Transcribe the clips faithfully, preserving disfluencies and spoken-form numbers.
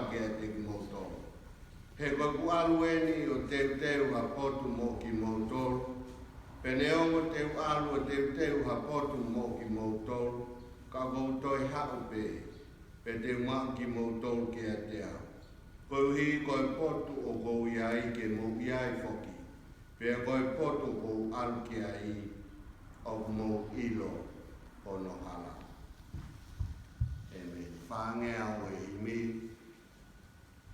kiate kimoutolu. He ko ʻeku ʻalu eni ʻo teuteu ha potu moʻo kimoutolu. Pea neongo te u ʻalu ʻo teuteu ha potu moʻo kimoutolu, ka ʻoku ou toe haʻu pē, pea te u maʻu kimoutolu kiate au. Koeʻuhi ko e potu ʻoku ou ʻi ai ke mou ʻi ai foki, pea ko e potu ʻoku ou ʻalu ki ai, ʻoku mou ʻilo hono hala. ʻĒmeni. Fāngeau e himi.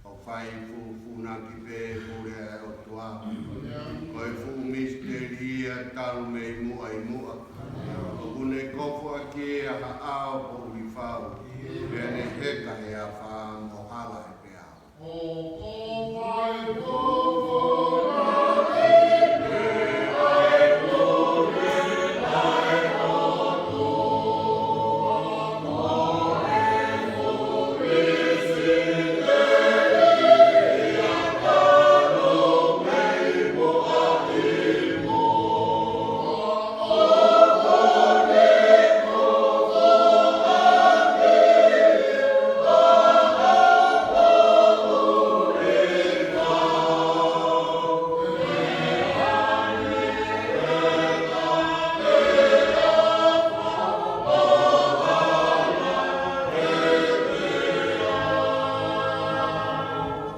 ʻOku fai fuʻu funaki pē pule ʻa e ʻOtua. Ko e fuʻu misiteli ia talu mei muʻa ʻi muʻa. ʻOku ne kofu ʻaki ʻa e ʻao poʻuli fau. Pea ne heka he afā mo hala he peau.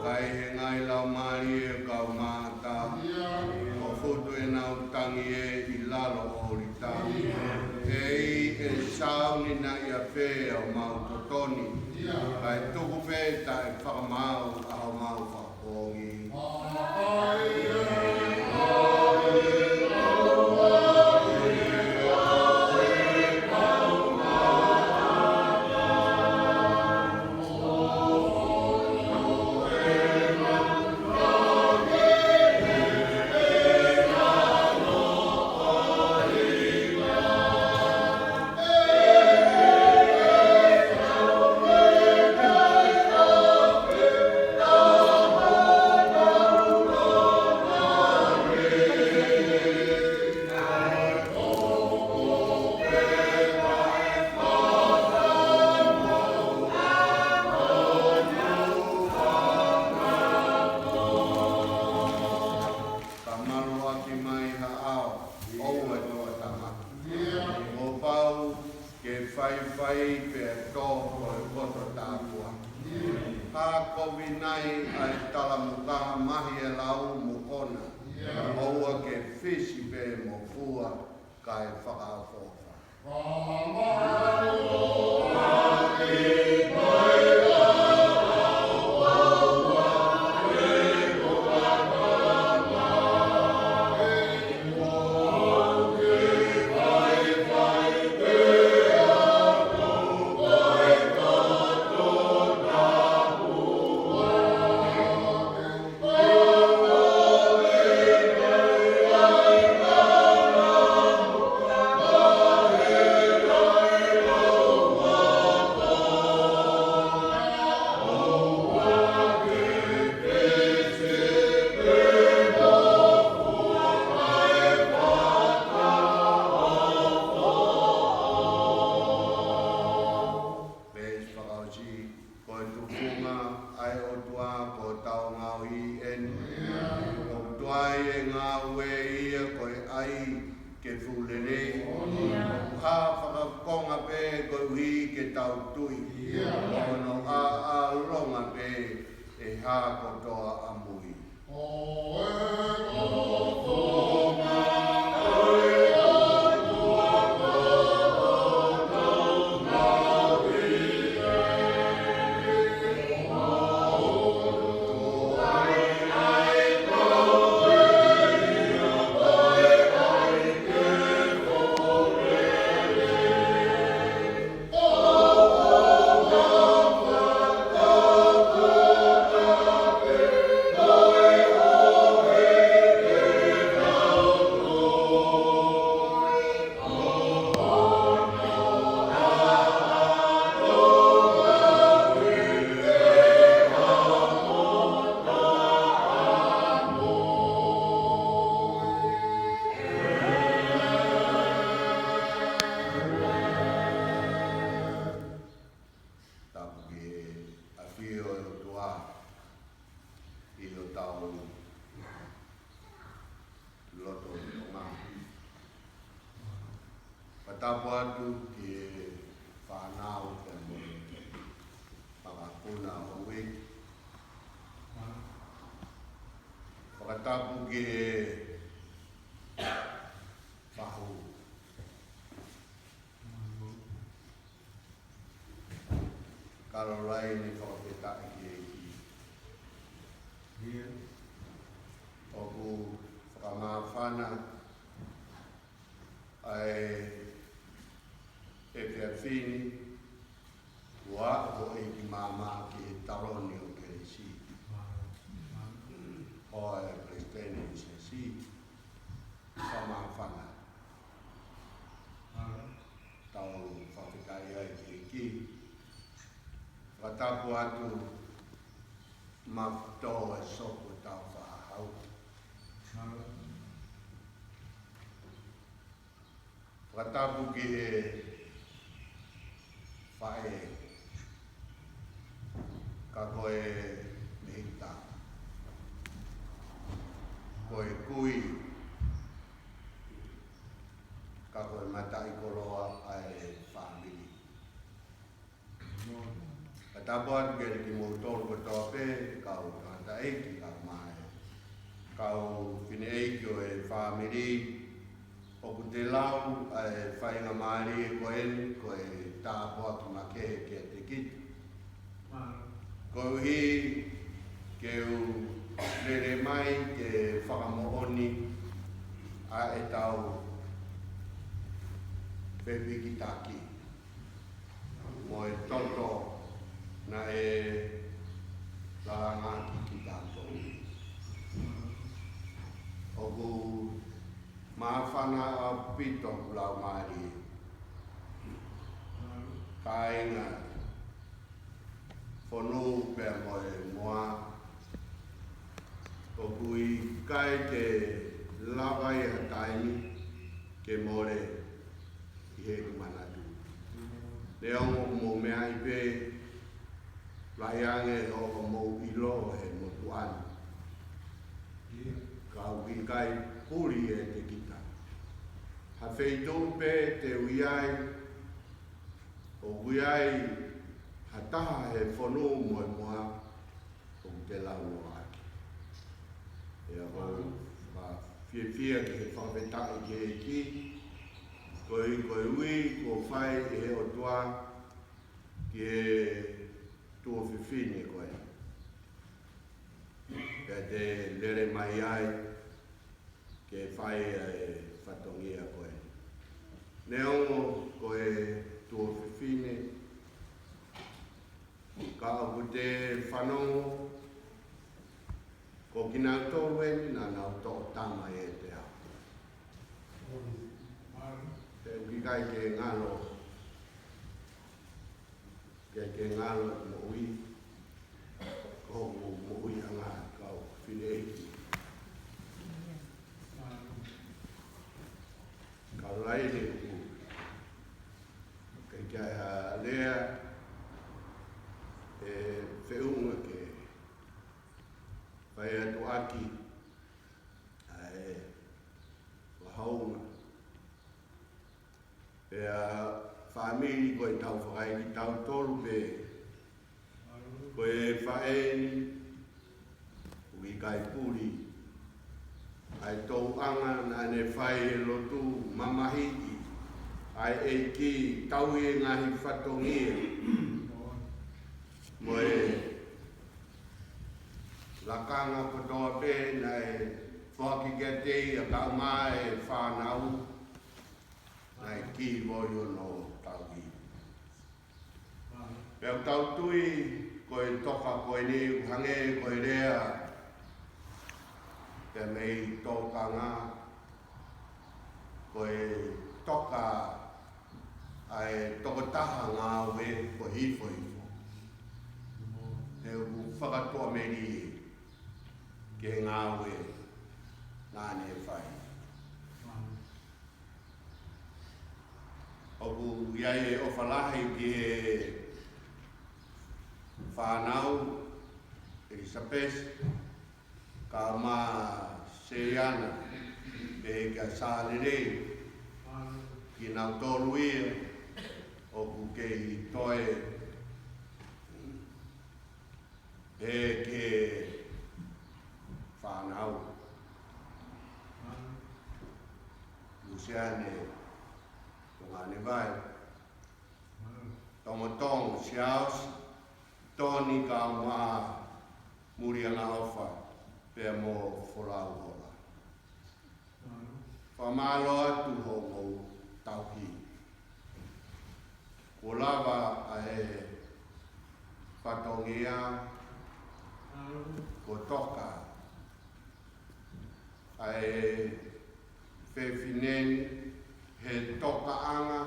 Kae he ngaahi laumālie ʻo e kau maʻata, ʻo futu ʻenau tangi ʻi lalo ʻo ʻolita. ʻEiki, ʻe sauni naʻa ʻi ai pē ʻa homau totoni, kae tuku pē taʻe fakamaau ʻa homau fakapoongi. Ka maluʻaki mai ha ʻao, ʻoua ʻe toʻa tamaki. Kuo pau ke faifai pea tō ko e poto tāpuaki. Ka kovi nai ʻa e talamuka, mahi e lau mo kona. ʻOua ke fisi pē mo fua, kae fakaʻofoʻofa. Veesi fakaʻosi. Ko e tufunga ʻa e ʻOtua ko hotau ngaohi eni. ʻOku tuai e ngāue ia ko e ʻai ke fuʻu lelei. ʻOku hā fakakonga pē koeʻuhi ke tau tui. Ko hono ʻaʻalonga pē ʻe hā kotoa ʻamui. ʻi hotau loto ʻi Tonga. Fakatapu atu ki he fānau pea mo e makapuna ʻo e uike. Fakatapu ki he fahu. Kalolaine, fakafetaʻi ki he ʻEiki. ʻOku fakamāfana ʻa e efiafi ni, ʻa e ʻEiki Māmā ki he taloni ʻo Kelesi, ʻo e Palesiteni ʻo e Siasi. Fakamāfana. Tau fakafetaʻi ai ki he ʻEiki. Fakatapu atu mafato e sopu tau fahau. Fakatapu ki he faʻē, ka ko e mehita, ko e kui, ka ko e mataʻikoloa ʻa e fāmili. Fakatapu atu kiate kimoutolu kotoa pē, kau tangataʻeiki, kau mā e kau fineʻeiki ʻo e fāmili, ʻoku te lau ʻa e faingamālie ko eni ko e tāpuaki makehe kiate kita. Koeʻuhi ke u lele mai ke fakamoʻoni ʻa ʻetau fepikitaki mo e toto naʻe lalanga ʻaki kitautolu. ʻOku māfana ʻaupito ʻa e laumālie, kāinga, fonu pea mo e moa, ʻoku ʻikai ke lava ia ha taimi ke mole ʻi heʻeku manatu. Neongo ʻoku mou meaʻi pē, lahi ange ʻoku mou ʻilo he motuʻa ni, ka ʻoku ʻikai puli ʻiate kita ha feituʻu pē te u ʻi ai ʻoku ʻi ai ha taha he fonu mo e moa ʻoku te launoa ʻaki. ʻIa, ʻoku ou fiefia ki he fakafetaʻi ki he ʻEiki, koeʻuhi ko e ui kuo fai ʻe he ʻOtua ki he tuofefine ko ē, pea te lele mai ai ke fai ʻa e fatongia ko ē. Neongo ko e tuofefine, ka ʻoku te fanongo, ko kinautolu eni naʻa nau toʻo tama ʻiate au. He ʻoku ʻikai ke ngalo, ʻikai ke ngalo e moʻui, ko hoku moʻuiʻanga kau fineʻeiki. Kalolaine, ʻoku ʻikai ke ʻi ai ha lea ʻe feʻunga ke fai atu ʻaki ʻa e vāhenga. Pea fāmili, ko e tau fakaʻeiki tautolu pē, ko e faʻē ni, ʻoku ʻikai puli ʻa e tōʻanga naʻa ne fai he lotu mamahiʻi ʻa e ʻEiki, tauhi e ngaahi fatongia mo e lakanga kotoa pē naʻe foaki kiate ia, kae ʻumaʻā e fānau naʻe kei ʻi hono tauhi. Pea ʻoku tau tui ko e toka ko eni ʻoku hangē ko e lea pē mei tōkanga, ko e toka ʻa e tokotaha ngāue ko Hifohifo. He ʻoku fakatoʻa melie ki he ngāue naʻa ne fai. ʻOku ʻi ai e ʻofa lahi ki he fānau, Sapesi, kae ʻumaʻā Seiana, pehē kia Sālele, kinautolu ia ʻoku kei toe pehē ki he fānau. Luseane Tonganevai, Tongotongo Siaosi, Toni kae ʻumaʻā Muliangaʻofa pea mo Folau Hola. Fakamālō atu hoʻomou tauhi. Kuo lava ʻa e fatongia, kuo toka ʻa e fefine ni he tokaʻanga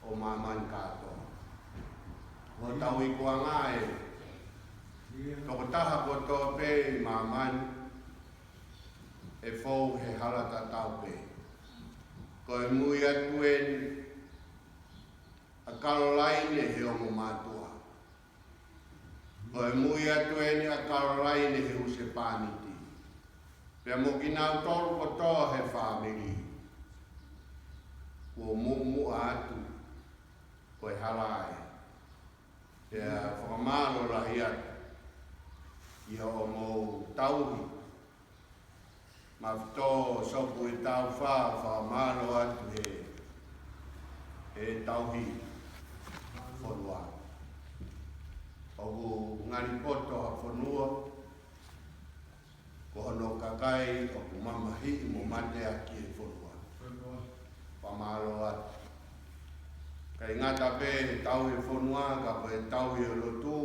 ʻo māmani kātoa. Ko hotau ikuʻanga ē, tokotaha kotoa pē ʻi māmani ʻe fou he hala tatau pē. Ko e mui atu eni ʻa Kalolaine he ongo mātuʻa. Ko e mui atu eni ʻa Kalolaine he husepāniti. Pea mo kinautolu kotoa he fāmili. Kuo muʻomuʻa atu, ko e hala ē. Pea fakamālō lahi atu ʻi hoʻomou tauhi. Mafito Sopu ʻi Taufa, fakamālō atu he, he tauhi fonua. ʻOku ngali poto ha fonua, ko hono kakai ʻoku mamahiʻi mo mateaki e fonua. Fakamālō atu. ʻIkai ngata pē he tauhi e fonua, ka ko e tauhi ʻo e lotu,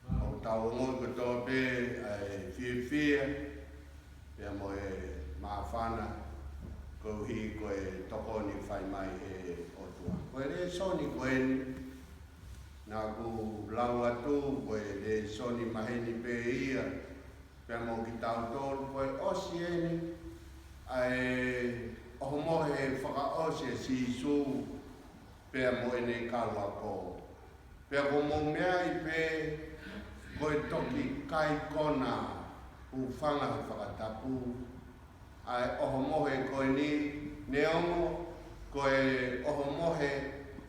ʻoku tau ongoʻi kotoa pē ʻa e fiefia pea mo e māfana koeʻuhi ko e tokoni fai mai ʻe he ʻOtua. Ko e lēsoni ko eni naʻa ku lau atu, ko e lēsoni maheni pē ia pea mo kitautolu, ko e ʻosi eni ʻa e ʻohomohe fakaʻosi ʻa Sīsū pea mo ʻene kau ako. Pea ko hoʻomou meaʻi pē, ko e toki kai kona, hūfanga he fakatapu, ʻa e ʻohomohe ko eni, neongo ko e ʻohomohe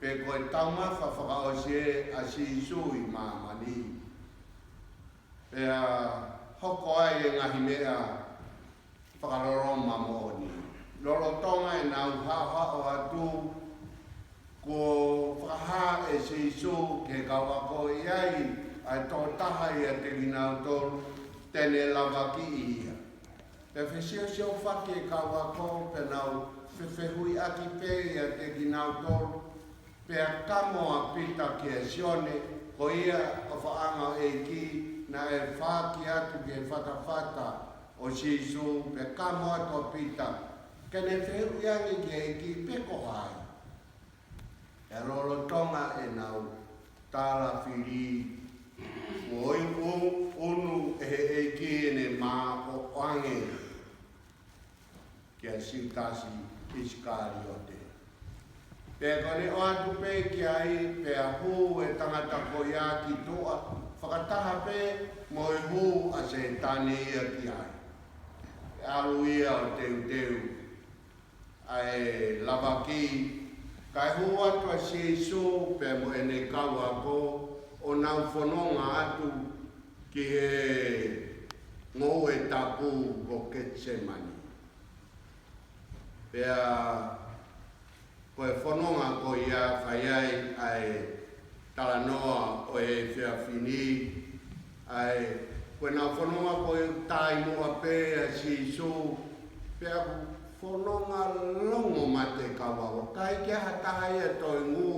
pe ko e taumafa fakaʻosi ē ʻa Sīsū ʻi māmani. Pea hoko ai e ngaahi meʻa fakaloloma moʻoni. Lolotonga ʻenau haʻohaʻo atu, kuo fakahā ʻe Sīsū ki he kau ako ʻi ai ʻa e tokotaha ʻiate kinautolu te ne lavakiʻi ia. Pea fesiosiofaki e kau ako pea nau fefehuʻiʻaki pē ʻiate kinautolu, pea kamo ʻa Pita kia Sione, ko ia ʻofaʻanga ʻo e ʻEiki, naʻe fāki atu ki he fatafata ʻo Sīsū, pea kamo atu ʻa Pita ke ne fehuʻi ange ki he ʻEiki pe ko hai. Pea lolotonga ʻenau tālafili, kuo ʻunu ʻe he ʻEiki ʻene mā ʻo ʻoange kia Siutasi ʻIsikaliote. Pea ko ʻene ʻoatu pē ki ai, pea hū e tangata ko ia ki tuʻa, fakataha pē mo e hū ʻa Sētane ia ki ai. ʻAlu ia ʻo teuteu ʻa e lavaki, kae hū atu ʻa Sīsū pea mo ʻene kau ako ʻo nau fononga atu ki he ngoue tapu ko Ketisemani. Pea ko e fononga ko ia fai ai ʻa e talanoa ʻo e efiafi ni, ʻa e, ko ʻenau fononga ko e taimi ʻoku pehē ʻa Sīsū, pea ʻoku fononga longo mate kau ako. ʻIkai ke ʻi ai ha taha ia ʻe toe ngū,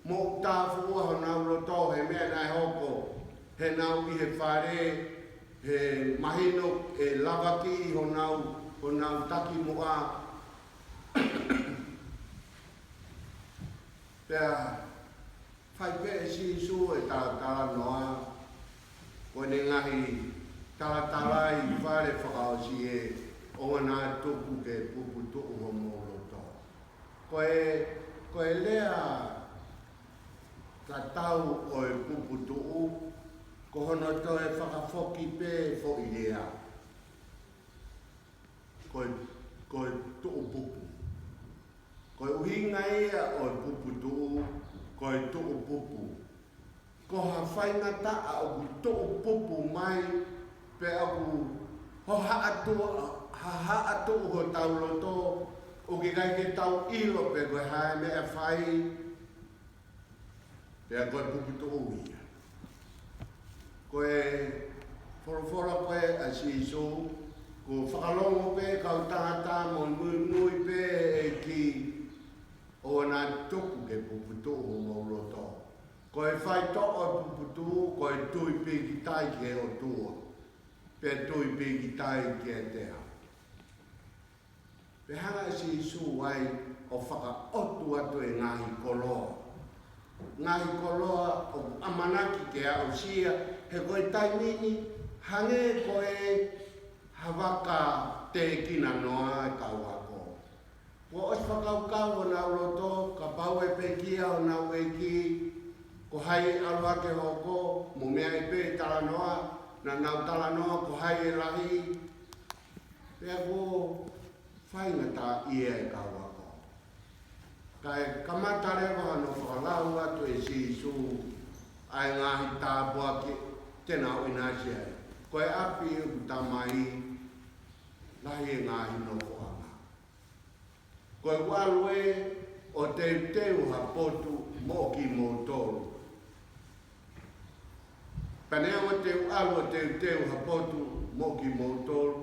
moʻutāfuʻua honau loto he meʻa naʻe hoko, he nau ʻi he fale, he mahino ʻe lavakiʻi honau, honau takimuʻa. Pea fai pē ʻe Sīsū e talatalanoa, ko ʻene ngaahi talatala ʻi fale fakaʻosi ē, ʻoua naʻa tuku ke puputuʻu homou loto. Ko e, ko e lea tatau ʻo e puputuʻu, Ko hono toe fakafoki pē foʻi lea. Ko e, ko e tuʻupupu. Ko e ʻuhinga ia ʻo e puputuʻu, ko e tuʻupupu. Ko ha faingataʻa ʻoku tuʻupupu mai, pe ʻoku hohaʻa tuʻu, hahaʻa tuʻu hotau loto, ʻoku ʻikai ke tau ʻilo pe ko e hā e meʻa ʻe fai, pea ko e puputuʻu ia. Ko e folofola ko ē ʻa Sīsū, ko e fakalongo pē kau tangata mo muimui pē ʻEiki ʻo na tuku ke puputuʻu homou loto. Ko e faitoʻo e puputuʻu, ko e tui pīkitai ki he ʻOtua, pea tui pīkitai kiate au. Pea hanga ʻe Sīsū ai ʻo fakaʻotu atu e ngaahi koloa. Ngaahi koloa ʻoku ʻamanaki ke aʻusia, he ko e taimi ni, hangē ko e ha vaka tēkina noa e kau ako. Kuo ʻosi fakakaukau honau loto, kapau ʻe pekia honau ʻeiki, ko hai ʻe ʻalu hake hoko, mo meʻa ʻi pē talanoa, naʻa nau talanoa, ko hai ʻe lahi, pea kuo faingataʻaʻia e kau ako. Kae kamata leva hono fakalau atu ʻe Sīsū ʻa e ngaahi tāpuaki te nau ʻinasi ai. Ko e ʻapi ʻeku Tamai, lahi e ngaahi nofoʻanga. Ko ʻeku ʻalu ē ʻo teuteu ha potu moʻo kimoutolu. Pea neongo te u ʻalu ʻo teuteu ha potu moʻo kimoutolu,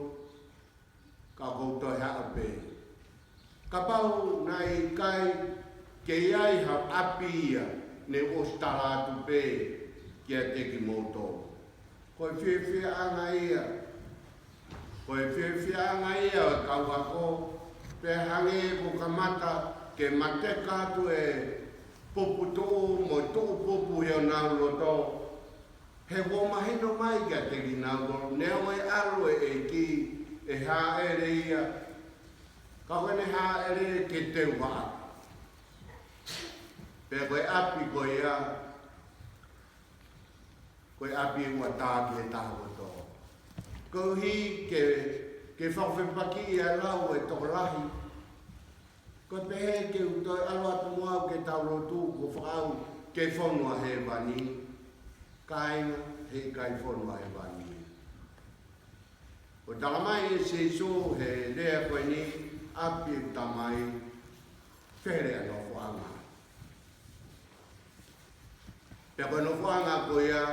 ka ʻoku ou toe haʻu pē. Kapau naʻe ʻikai ke ʻi ai ha ʻapi ia, ne u ʻosi tala atu pē kiate kimoutolu. Ko e fiefiaʻanga ia. Ko e fiefiaʻanga ia ʻo e kau ako, pea hangē kuo kamata ke mateka atu e puputuʻu mo e tuʻupupu ʻi honau loto. He kuo mahino mai kiate kinautolu, neongo e ʻalu e ʻEiki, ʻe hāʻele ia, ka ko ʻene hāʻele ke teu ha ʻapi. Pea ko e ʻapi ko ia, ko e ʻapi ʻoku ʻatā ki he taha kotoa. Koeʻuhi ke, ke fakafepakiʻi ʻa e lau ʻa e tokolahi. Ko e pehē ke u toe ʻalu atu mo au ke tau lotu, kuo fakaʻau ke fonu ʻa hēvani. Kāinga, heʻikai fonu ʻa hēvani. ʻOku talamai ʻe Sīsū he lea ko eni, ʻapi ʻeku Tamai, fele ʻa e nofoʻanga. Pea ko e nofoʻanga ko ia,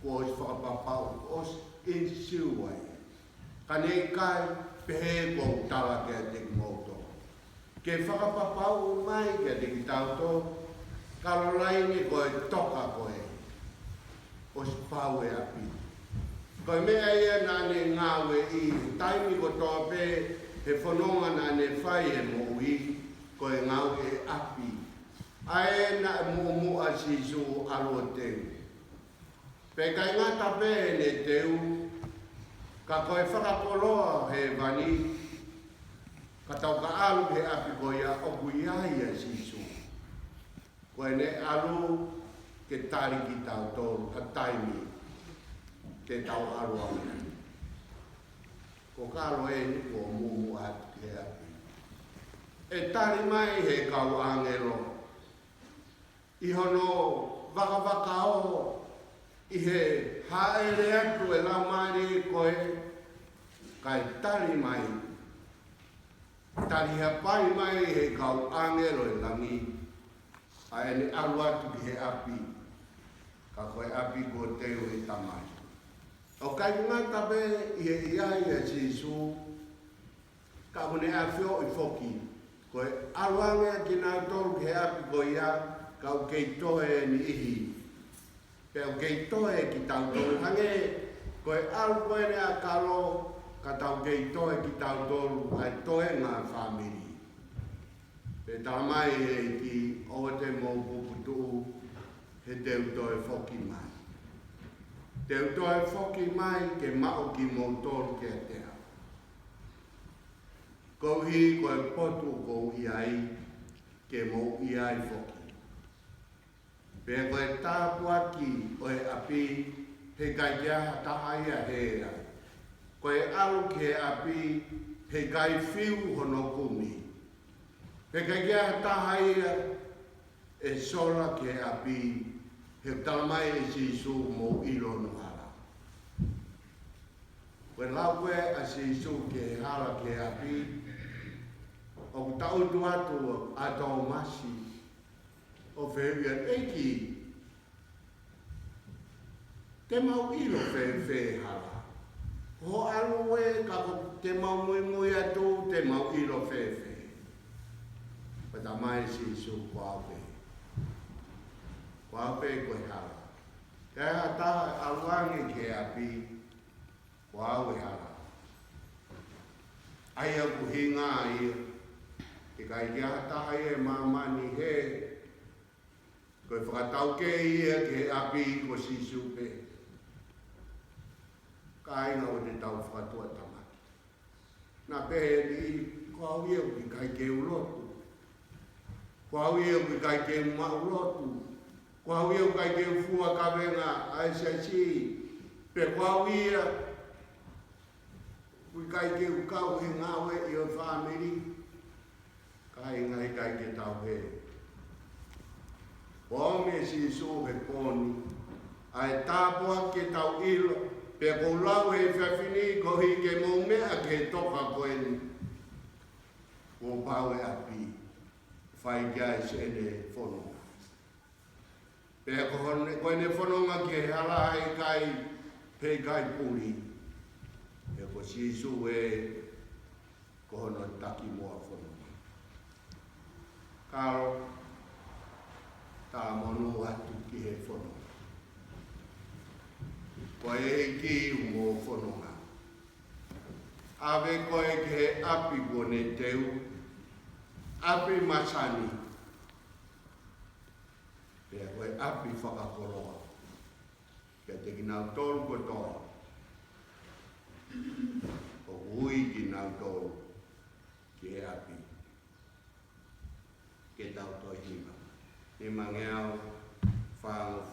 kuo ʻosi fakapapau, ʻosi ʻinisiu ai. Ka ne ʻikai, pehē ʻoku ou tala kiate kimoutolu. Ke fakapapauʻi mai kiate kitautolu, Kalolaine, ko e toka ko ē, ʻosi pau e ʻapi. Ko e meʻa ia naʻa ne ngāueʻi he taimi kotoa pē he fononga naʻa ne fai he moʻui, ko e ngāue ʻapi. ʻA ē naʻe muʻomuʻa Sīsū ʻalu ʻo teu. Pea ʻikai ngata pē ʻene teu, ka ko e fakakoloa hēvani, ka tau ka ʻalu he ʻapi ko ia ʻoku ʻi ai ʻa Sīsū. Ko ʻene ʻalu ke tali kitautolu ha taimi te tau ʻalu ai. Ko Kalolaine kuo muʻomuʻa atu ki he ʻapi. ʻE tali mai he kau ʻāngelo. ʻI hono vakavakaō, ʻi he hāʻele atu e Laumālie ko ē, kae tali mai, tali hapai mai he kau ʻāngelo ʻi langi, ʻa ʻene ʻalu atu ki he ʻapi, ka ko e ʻapi kuo teu ʻe he Tamai. ʻOku ʻikai ngata pē ʻi he ʻi ai ʻa Sīsū, ka ʻoku ne ʻafioʻi foki, ko e ʻalu ange ʻa kinautolu ki he ʻapi ko ia, ka ʻoku kei toe e niʻihi. Pea ʻoku kei toe kitautolu hangē, ko e ʻalu ko eni ʻa Kalo, ka tau kei toe kitautolu, ʻa e toenga fāmili. Pea talamai ʻe he ʻEiki, ʻoua te mou puputuʻu, he te u toe foki mai. Te u toe foki mai ke maʻu kimoutolu kiate au. Koeʻuhi ko e potu ʻoku ou ʻi ai, ke mou ʻi ai foki. Pea ko e tāpuaki ʻo e ʻapi, He ʻikai ke ʻi ai ha taha ia ʻe hē ai. Ko e ʻalu ki he ʻapi, he ʻikai fiu hono kumi. He ʻikai ke ʻi ai ha taha ia ʻe sola ki he ʻapi, he talamai ʻe Sīsū, mou ʻilo hono hala. Ko e lau ko ē ʻa Sīsū ki he hala ki he ʻapi, ʻoku tangutu atu ʻa Tōmasi ʻo fehuʻi, ʻEiki, te mau ʻilo fēfē hala? Ko hoʻo ʻalu ē, ka ko ʻete mau muimui atu, te mau ʻilo fēfē? Pea talamai ʻe Sīsū, ko au pē. Ko au pē ko e hala. Ka ʻi ai ha taha ʻe ʻalu ange ki he ʻapi, ko au e hala. ʻA ia ʻoku hinga ia, he ʻikai ke ʻi ai ha taha ia ʻi māmani ʻe hē, ko e fakataukei ia ki he ʻapi ko Sīsū pē. Kāinga, ʻoua te tau fakatuʻatāmaki. Naʻe pehē ʻe he niʻihi, ko au ia ʻoku ʻikai ke u lotu. Ko au ia ʻoku ʻikai ke u maʻu lotu. Ko au ia ʻoku ʻikai ke u fua kavenga ʻa e siasi. Pe ko au ia ʻoku ʻikai ke u kau he ngāue ʻi he fāmili. Kāinga, ʻikai ke tau hē. ʻOmi ʻe Sīsū he pō ni ʻa e tāpuaki ke tau ʻilo, pea ʻoku ou lau he efiafi ni koeʻuhi ke mou meʻa ki he toka ko eni. Kuo pau e ʻapi, fai ki ai ʻene fononga. Pea ko hono, ko ʻene fononga ki he hala, ʻikai, he ʻikai puli. He ko Sīsū ē, ko hono takimoa fononga. Kalo, talamonū atu ki he fononga. Ko e ʻEiki ʻoku mo fononga. ʻAve koe ki he ʻapi kuo ne teu, ʻapi masani. Pea ko e ʻapi fakakoloa. Pea ʻiate kinautolu kotoa ʻoku ui kinautolu ki he ʻapi. Ke tau toe hiva. Nimangeau fāngofulu